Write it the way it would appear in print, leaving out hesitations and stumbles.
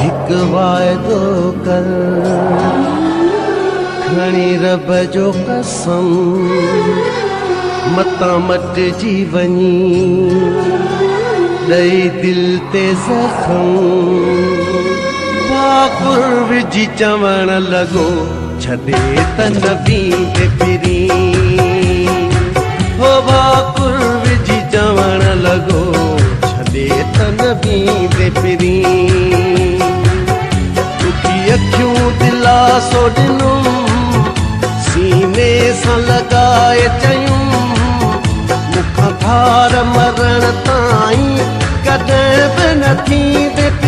هڪ واعدو ڪر، کڻي رب جو قسم، متان مٽجي وڃي، ڏئي دل تي زخم. ڀاڪر وجهي چوڻ لڳو، ڇڏي ته نه ويندي پرين. هو ڀاڪر وجهي چوڻ لڳو، ڇڏي ته نه ويندي پرين. ڏکي اکيون دلاسو ڏنم، سيني سان لڳائي چيم، مون کان ڌار مرڻ تائين ڪڏهن به نه ٿيندي.